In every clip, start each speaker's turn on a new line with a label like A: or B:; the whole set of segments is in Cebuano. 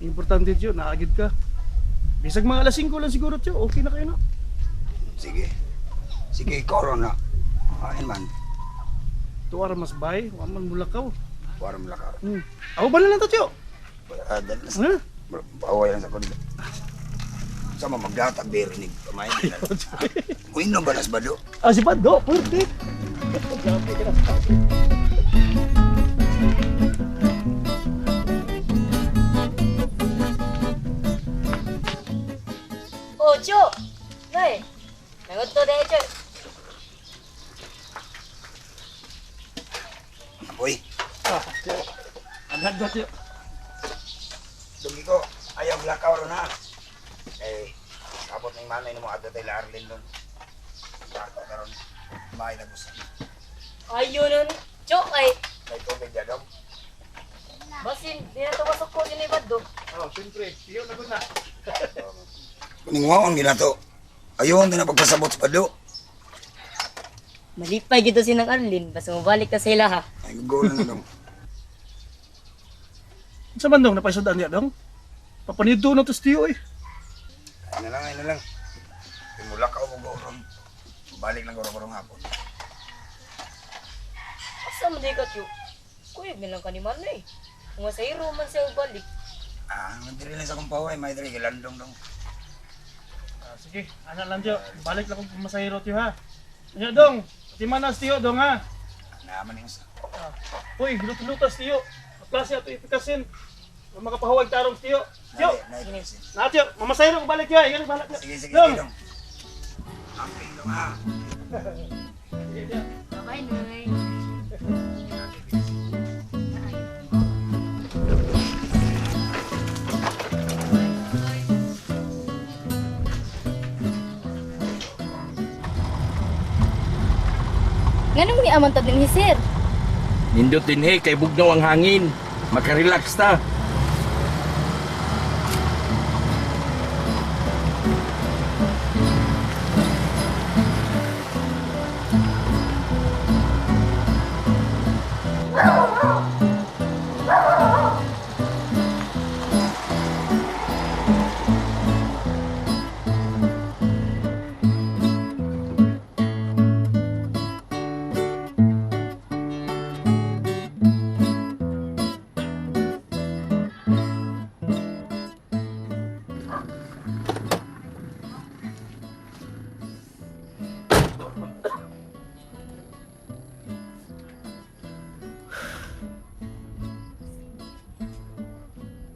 A: Importante, Tiyo, naagid ka. Bisag mga alas 5 lang siguro, Tiyo. Okay na kayo na.
B: Sige. Sige, ikaw ron na. Ain man.
A: Tuwa ra mas bay, wa man mulakaw.
B: Waram lakaw.
A: Ako ba na lang to, Tiyo?
B: Ah, dali na
A: Ha?
B: Paaway lang sa kundi. Sama magdatag berinig kamay. Uinom ba nas bado?
A: Ah, si Bado, pwede. Grabe ka na.
C: Oh, Cho! Nay! Nangunto dahil, Cho.
B: Boy,
A: Ah, Tiyo. Agad na, Tiyo.
B: dugi ko. Ayaw lakaw ron ha. Eh, kapot ng manay mo ato tayo Arlene doon. Bata ka ron. May nagusan.
C: Ayun nun, Cho, ay.
B: May tubig dyan dong.
C: Basin, di na ito masok ko din ni Bado.
A: Oh, siyempre. Tiyo, nagod na.
B: Kuningwaon ginato. Ayaw na pagpasabot sa bado.
C: Malipay gito si nang Arlene, basta mabalik ka sa ila ha.
B: Ay, go na dong.
A: Sa man dong, napaisodaan niya dong? Papanito na to si Tiyo eh.
B: Ay na lang, ay na lang. Mula ka mo ron. Balik lang ko ron hapon.
C: Asa man di ka, Cho? Kuyog na lang ka ni Manay. Kung sa iro man siya balik.
B: Ah, diri lang sa akong paway, may diri gilandong dong.
A: Ah, sige, ana lang Tiyo. Balik lang kong pumasahero Tiyo ha. Ano dong, timanas Tiyo dong ha.
B: Naaman yung sa.
A: Ah. Uy, lutos-lutos Tiyo. Klase ato ipikasin. Makapahuwag tarong Tiyo. Tiyo,
B: Nay,
A: na Tiyo, mamasahero ko balik Tiyo. Ingat balik Tiyo.
B: Sige, sige,
A: Dong.
B: sige dong. Amping dong ha.
A: Sige, Tiyo.
C: Bye-bye, Nay.
D: Nganong ni amang tad ni sir?
E: Nindot din he, kay bugnaw ang hangin. Makarelax ta.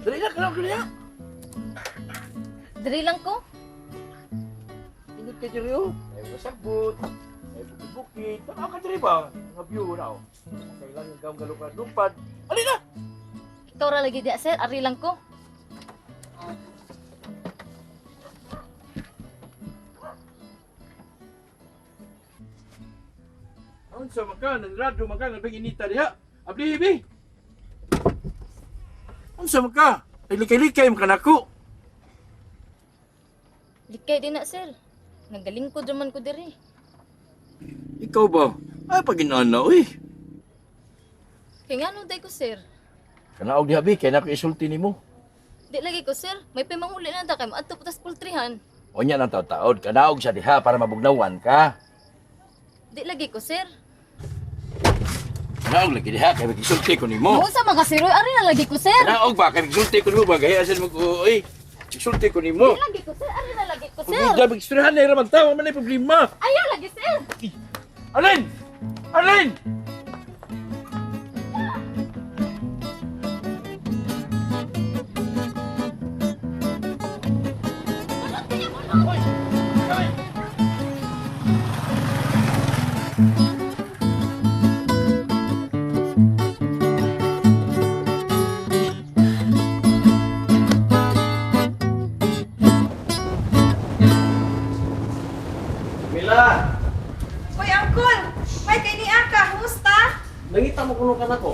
E: Dali na, kalaw dali na.
D: Diri lang ko.
E: Indot kay diri oh. Ay masagbot. Ay bukid-bukid. Tanaw ka diri ba? Nga view na oh. Kailangan kang galupad lupad. Ali na.
D: Ikaw ra lagi diya sir, ari lang ko.
E: Unsa man ka nanrado man ka nabing inita diha. Abli bi. Unsa man ka? Ay likay-likay man ka nako.
D: Likay din na sir. Nagalingkod raman ko diri.
E: Ikaw ba? Ay paginana oy.
D: Kay ngano day ko sir?
E: Kanaog diha bi kay nako isulti nimo.
D: Di lagi ko sir, may pimanguli na ta kay maadto pa tas pultrihan.
E: Unya nang taod-taod, kanaog siya diha para mabugnawan ka.
D: Di lagi ko sir.
E: Kanaog lagi diha kay magisulti ko nimo.
D: Unsa man ka sir, oy, ari na lagi ko sir.
E: Kanaog ba kay magsulti ko nimo ba gaya sa mo oy. Sulti ko nimo.
D: Di lagi ko sir, ari na lagi ko sir.
E: Pagida magistoryahan na raman tawa man ay problema.
D: Ayaw lagi sir.
E: Alin! Alin!
A: Mila,
F: Uy, Uncle! May kay ni Aka, kumusta?
A: nangita mo kuno ka nako.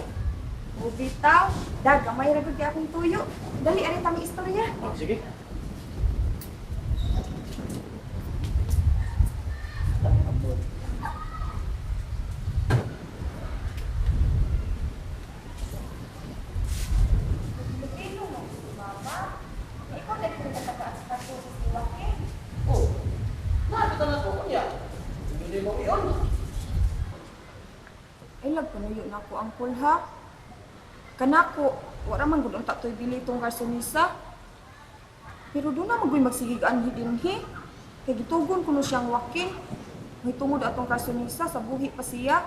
F: O bitaw, dagamay ra gud kay akong tuyo. Dali ari tami istorya.
A: Oh, sige.
F: Pamuyo na ko ang kulha. Kanako, wala man gud unta toy bili tong karsonisa. Pero doon na magoy magsigig anhi dinhi. Kay gitugon kuno siyang wakin. May tungod atong karsonisa sa buhi pa siya.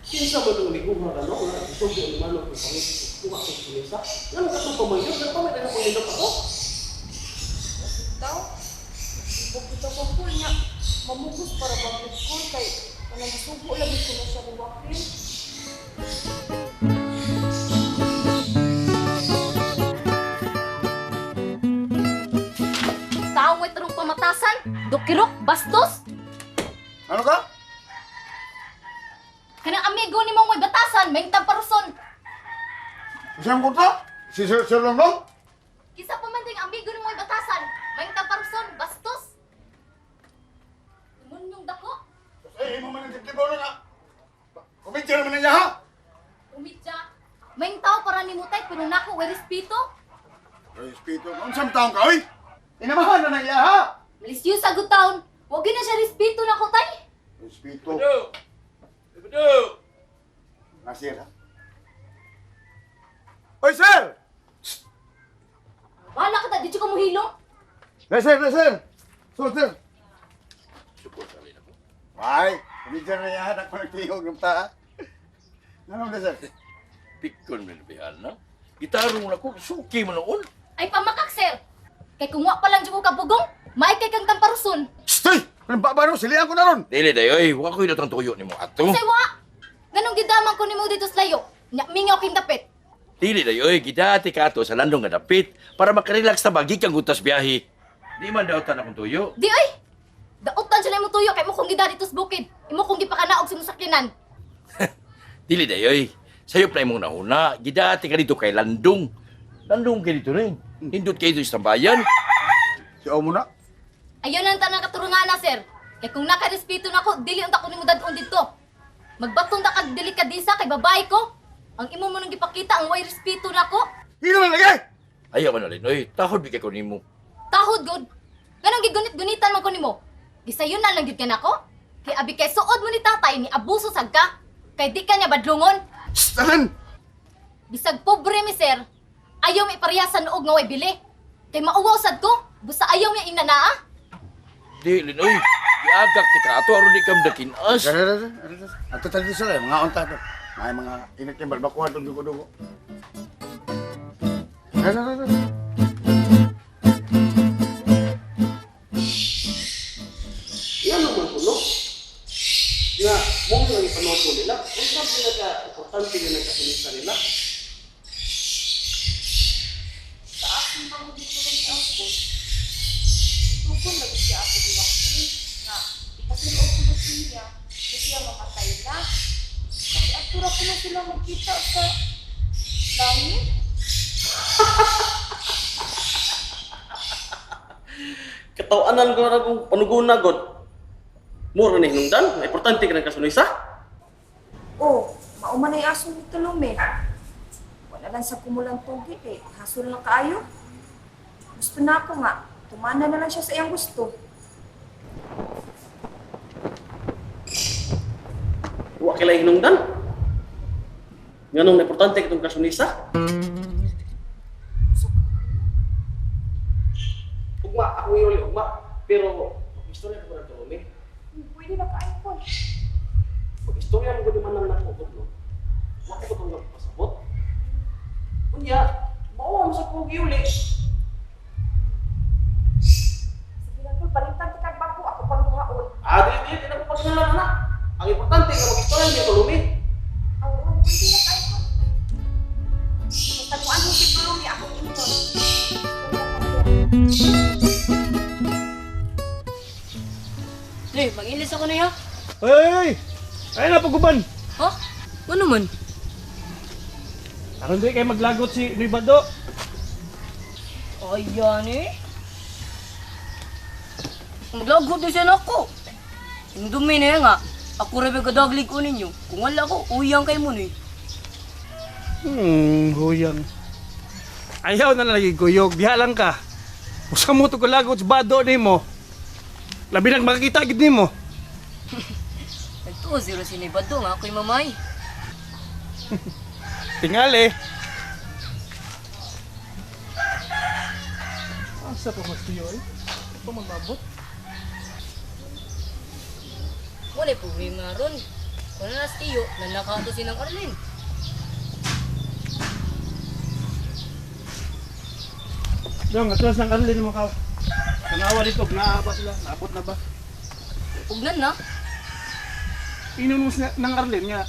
A: Kinsa ba dong liguha ka no? Nga isugo ni Manong kung pangit kuha kong sunisa. Ngano ka itong pamangyod? Nga pamit ang panglindok ako?
F: Bitaw, ibog bitaw ko kul niya. Mamugos para bagod ko kay kanang gisugo lagi kuno siya ni wakin.
D: Taong may tarong pamatasan, dukirok, bastos.
B: Ano ka?
D: Kanang amigo ni mong may batasan, may tamparuson.
G: Siyang kontra? Si Sir, Sir Longlong?
D: Kisa pa man ding amigo ni mong may batasan, may tamparuson, bastos. Demunyong dako,
G: Eh, mo man ang dibdibo na nga. Kumidya naman na niya, ha?
D: umidya. May tao para ni mutay, pero nako, way respeto.
G: Respeto. Unsang taong ka, oy? Inamahan na na iya, ha?
D: Malisyo sa good town, wag yun na siya respeto na ko tay.
G: Respeto.
E: Bado! Bado!
G: Nasir, ha? Oy, sir!
D: Wala ka ta, di ko muhilong.
G: Sir, sir! Sir, sir!
E: Sukot sa alin ako.
G: Ay, kumidya na niya, anak ko nagtihog ng ta, ha? Ano na, sir?
E: Pikon man bihan na. Gitarong na ko, suki mo noon.
D: Ay pamakak sir. Kay kung wa pa lang dyan ko kabugong, maay kay kang tamparuson.
G: Shh! Oy! Anong ba ba, no? Silihan ko na ron!
E: Dili dayoy, wa ko'y natang tuyo nimo ato.
D: Say wa! Ganong gidaman ko nimo dito sa layo. Nya mingaw king dapit.
E: Dili dayoy, gidati ka ato sa landong nga dapit para makarelax ta ba gikan gutas biyahe. Di man daw tan akong tuyo.
D: Di ay! Dautan siya na imong tuyo kay mo kong gida dito sa bukid. Imo kong gipakanaog sa imong sakyanan.
E: Dili dayoy. Sayop na imong nahuna, gidati ka dito kay landong. Landong kay dito rin. Hindot kay dito sa bayan.
G: Siyaw mo na.
D: Ayaw na ang tanang katurungan na, sir. Kay kung nakarespeto na ko, dili unta ko nimo dadon dito. Magbaton ta kag delikadisa kay babae ko. Ang imo mo nang gipakita ang way respeto nako.
G: Hino na lagi!
E: Ayaw man alin, oy, tahod bigay ko nimo.
D: Tahod gud. Nganong gigunit-gunitan man ko nimo? Gisayon na lang gyud ka nako. Kay abi kay suod mo ni tatay ni abuso sad ka. Kay di ka niya badlungon.
G: Shh! Alan!
D: Bisag pobre mi sir, ayaw mi pareha sa noog nga way bili. Kay mauwaw sad ko, busa ayaw mi inanaa.
E: Dili oy, giagak ti ka ato aron di ka madakinas.
G: Sir, sir, sir, sir. Ato tayo sir, eh. Mga unta to. May mga init yung balbakuhan itong dugo-dugo. Sir, sir, sir, sir.
A: Yan naman ko, no? Nga, mo lang ipanood nila. Ang sabi pinaka-importante nga nagkasunisa nila.
F: Sa akong panguditulong sa ako, gitugon lagi siya ako ni wakin nga ipatuloy ko na siya kasi siya mamatay na. Kay atura ko na sila magkita sa langit.
A: Katawanan ko na kung panuguna, God. Mura na hinungdan, na importante ka ng kasunisa.
F: Oh, mauma na yung aso ni Tulumi. Wala lang sa kumulang tugit eh. Hasol lang kaayo. Gusto na ako nga. Tumana na lang siya sa iyang gusto.
A: Wa kila hinungdan. Nganong na importante kitong kasunisa? Ugma, ako yung ugma. Pero, istorya ko na Tulumi.
F: Pwede na kaayo ko.
A: Pag istorya mo gud man lang nako no. Wa ko itong pasabot. Unya, mao mo sa kog iuli.
F: Sige lang, Tol. Palitan ka kag bako. Ako pang buhaon.
A: Ah, dili dili di na ko pagsingalan na. Ang importante nga mag-istorya niya Tulumi.
F: Oo, oh, pwede na kaayo ko. Basta kung ano si Tulumi, ako ingon.
C: Nay, mangilis ako niya.
A: Hey, hey! Ay na paguban.
C: Ha? Ano man?
A: Aron di kay maglagot si Ribado.
C: Ayan eh. Maglagot din siya nako. Yung dumi na yan nga. Ako rin may kadaglig ko ninyo. Kung wala ko, uyang kay mo eh.
A: Huyang. Ayaw na lagi guyog, diha lang ka. Usa mo to kalagot sa bado nimo. Labi nang makakita gid nimo.
C: Ito, Tuo zero sinibado nga ako'y mamay.
H: Tingali.
I: Asa pa magtuyo eh? Pa magmabot?
C: Wala problema ron. Kung na nas tiyo, nanakato sinang Arlene.
I: Dong, atras ng Arlene mo ka. Tanawa dito, naa ba sila? Naabot na ba?
C: Ugnan na.
I: Inon mo sila ng Arlene nga,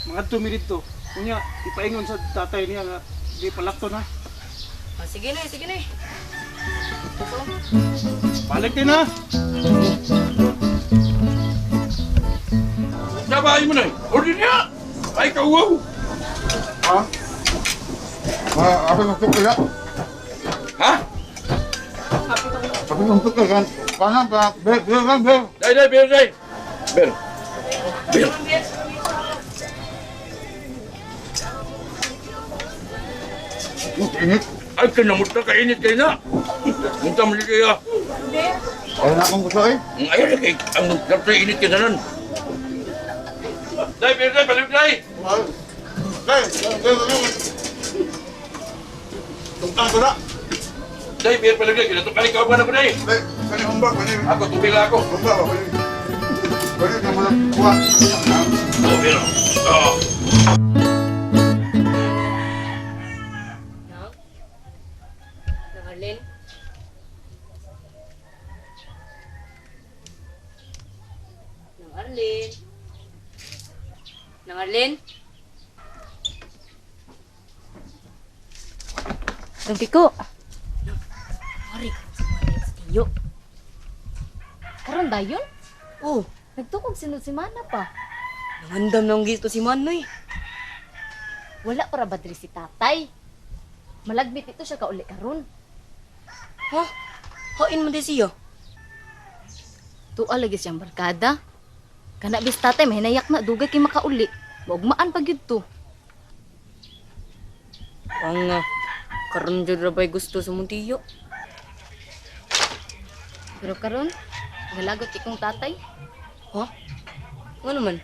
I: mga tumi dito. Unya, ipaingon sa tatay niya nga, di palakto na.
C: Ah, sige na, sige na.
I: Balik din na!
E: Sabay mo na eh. Order niya! Ay, kauwaw!
G: Ha? Ah, ako nang tukla.
E: Ha?
G: Ako nang tukla kan. Kanan pa. Be, be, be, be.
E: Day, day, beer, day! Beer! Beer!
G: Init.
E: Ay, kinamot na kainit kayo na! Munta mo kaya.
G: Ay na akong gusto eh.
E: Ang ayaw na kay... Ang kaptoy init kayo na nun. Day, beer, day! Balik, day!
G: Day, day, day, day. Tungtang ko na.
E: Day, beer, balik, day! Kinatukali ka ba na ba, day?
G: Day, kani humba, kani.
E: Ako, tubig lang ako.
G: Humba ba, kani. Kani na mo lang kuha.
E: Oh, beer. Oh.
C: Nang? Nang Arlene? Nang Arlene? Nang Arlene?
D: Dong Kiko,
C: Pare, karon si Manay sa tiyo.
D: karon dayon?
C: Oh,
D: Nagtukog sinod si Mana pa.
C: nangandam nang gito si Manoy.
D: Wala para ba diri si tatay? Malagbit ito siya kauli karon.
C: Ha? Hain mo din siya.
D: Tuwa lagi siyang barkada. Kana bis tatay mahinayak na dugay kay makauli. Maugmaan pa gyud to.
C: Ang nga, karon jud ra ba'y gusto sa mong tiyo.
D: Pero karon, nalagot ikong tatay.
C: Ha? Nga naman?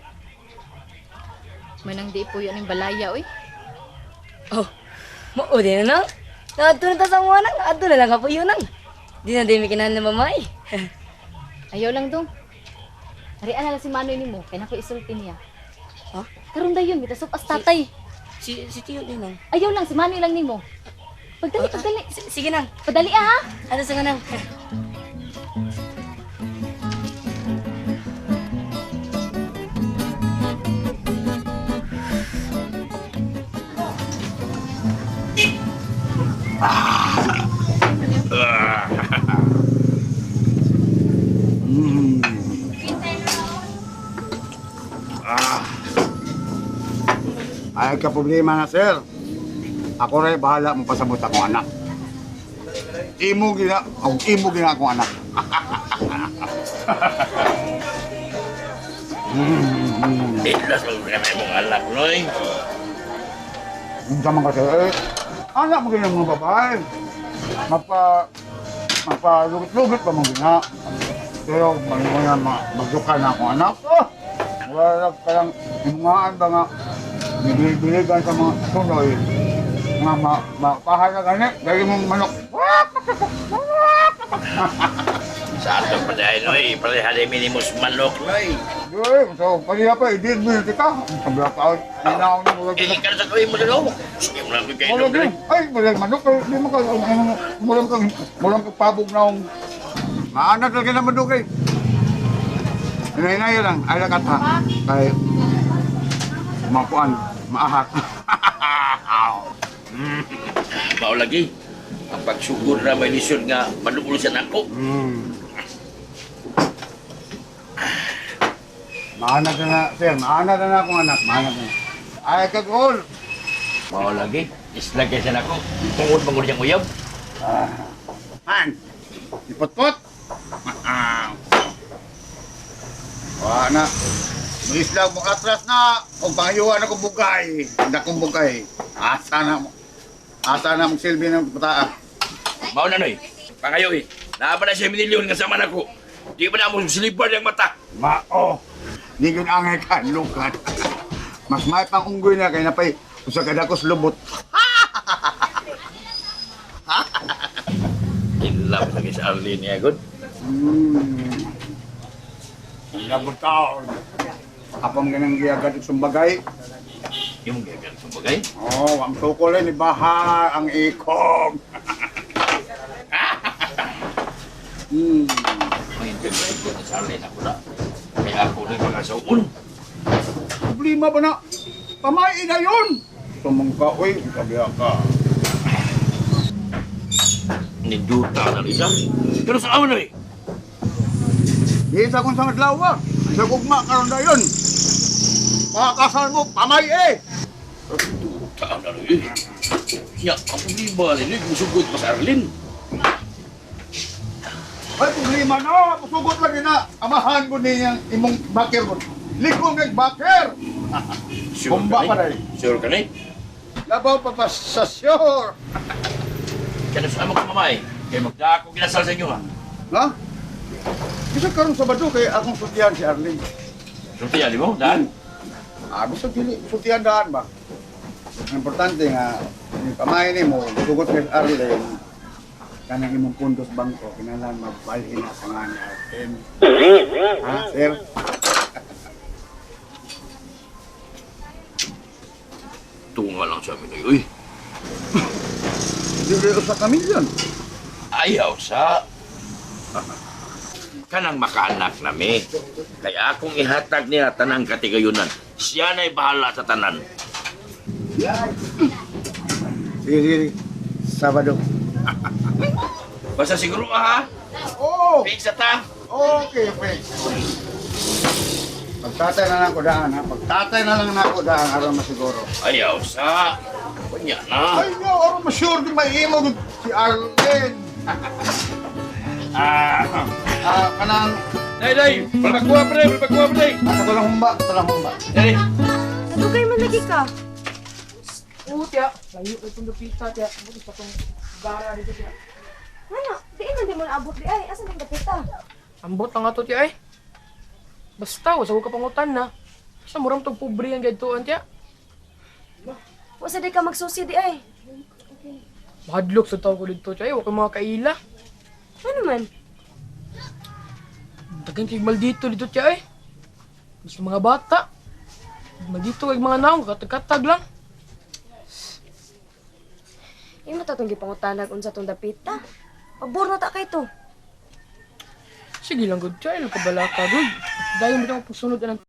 D: Manang di po yun ang balaya oy.
C: Oh, mao din na nang. Naadto na ta sa mga nang, adto na lang kapo yun nang. Di na din may kinahanglan ng mamay.
D: Ayaw lang dong. Arian na lang si Manoy nimo kay nako isulti niya.
C: Ha?
D: Karon dayon mitasop as tatay.
C: Si tiyo din nang.
D: Ayaw lang si Manoy lang nimo. Pagdali, pagdali.
C: Sige nang.
D: Padali ah. ha.
C: Ano sa nga nang?
G: Ay ka problema na sir. Ako rin bahala mo pasabot akong anak. Imo gina, ang imo gina akong anak.
E: Itlas mo na may mong alak, Noy.
G: Unsa man kasi eh. Anak mo gina mga babae. Mapa mapalugit-lugit pa mo gina. Pero may mga magduka na akong anak. Oh! Wala ka lang imungaan ba nga nibilibiligan sa mga sunoy nga ma mapahay na gani dahil mong manok.
E: Sa atong padayon, Noy. Pareha din minimus manok, Noy.
G: Di, so paliya pa, i-deal mo yun kita. Ang sabla ka, ninaw na murag
E: Eh, ikaw sa tuwi mo na, no? Sige mo lang ko kayo.
G: Murag yun. Ay, murag manok. Ay, di mo ka, murag kang, murag kang pabog na akong. Maanat lagi naman dugay. Hinay-hinay lang, ay lang ha. Kay, makuan, maahat.
E: Mao lagi. Ang pagsugod na may lisod nga manulo siya nako.
G: Maanat na na, sir, maanat na na akong anak, maanat na. Ay, kagol!
E: Mao lagi. Islag kay siya nako. Tungod bangod siyang uyab.
G: Han, ipot-pot. Wala na. Mag-islag mo atras na. O pangayuan ako bugay. Hindi akong bugay. Asa na mo. Asa na mong silbi ng bataa.
E: Mao na noy. Pangayo eh. Naa ba na siya minilyon nga sama nako. Di ba na mo silipar yung mata.
G: Mao. Di gyud angay ka lukat. Mas may pang unggoy na kay napay usa ka dakos lubot.
E: In love lagi sa Arlene niya, good.
G: Ang labot taon. Apang ganang giagad og sumbagay.
E: Yung gagal sa bagay.
G: Oh, ang tukol ni Baha, ang ikog.
E: Ang ko na sa Arlene ako na. Kaya ako na yung mga saon.
G: Problema ba na? Pamay na yun! Sumangka, uy, sabi ka.
E: Ninduta na rin siya. Pero sa amin na eh.
G: Di sa kong sa adlaw ah. Sa gugma karon na yun. Pakasal mo, pamay eh!
E: Duta na rin eh. Ya, ang problema nila, musugot pa sa Arlene.
G: Ay, problema na! Musugot lagi na! Amahan ko niyang imong bakir ko. Likong ng bakir!
E: Sure
G: Bomba
E: ka
G: pa
E: na
G: rin.
E: Sure ka na eh.
G: Labaw pa pa sa sure!
E: Kaya sa amang kamamay. Kaya magdako kinasal sa inyo ha.
G: Ha? Bisa karon Sabado kay akong sultihan si Arlene.
E: Sultihan, di mo? Daan?
G: Ah, gusto dili sultihan daan ba? Ang importante nga yung pamay nimo sugot kay Arlene kanang imong puntos bangko kinahanglan mabalhin na sa nga ni Arlene. Ha, sir?
E: Tunga lang sa amin uy.
G: Dili usa ka milyon.
E: Ayaw sa... Kanang makaanak nami. Kaya akong ihatag niya tanang katigayunan. Siya na'y bahala sa tanan.
G: Sige, sige, sige. Sabado.
E: Basta siguro ha.
G: Oh!
E: Fix ta.
G: Okay, okay. Pagtatay na lang ko daan, ha? Pagtatay na lang na ako daan, aron masiguro.
E: Ayaw sa... Kanya na.
G: Ay, no, aron masure di maimo si Arlene. ah, ah, kanang
E: Day, day! Palpagkuha pa, day! Palpagkuha pa, day!
G: Asa ko lang humba, ito lang humba.
E: Day!
C: Dugay man lagi ka.
H: Oo, tiya. Layo ko itong dapita, tiya. Buti pa itong gara dito, tiya.
C: Ano? Diin man di mo naabot di ay. Asa nang dapita?
H: Ambot lang ato, tiya, eh. Basta, wasa ko kapangutan na. Sa murang tong pobre ang gadtuan, tiya.
C: Wasa di ka magsusi di ay.
H: Mahadlok sa tao ko dito, tiya. Eh, huwag kang mga kaila.
C: Ano man?
H: Dagang kay maldito dito, tiya, eh. Gusto mga bata. Maldito kay mga naong, katag-katag lang.
C: Imo ta tong gipangutanag unsa tong dapita. Pabor na ta kay to.
H: Sige lang, good, tiya. Kabala ka, good. Dahil mo itong pagsunod ng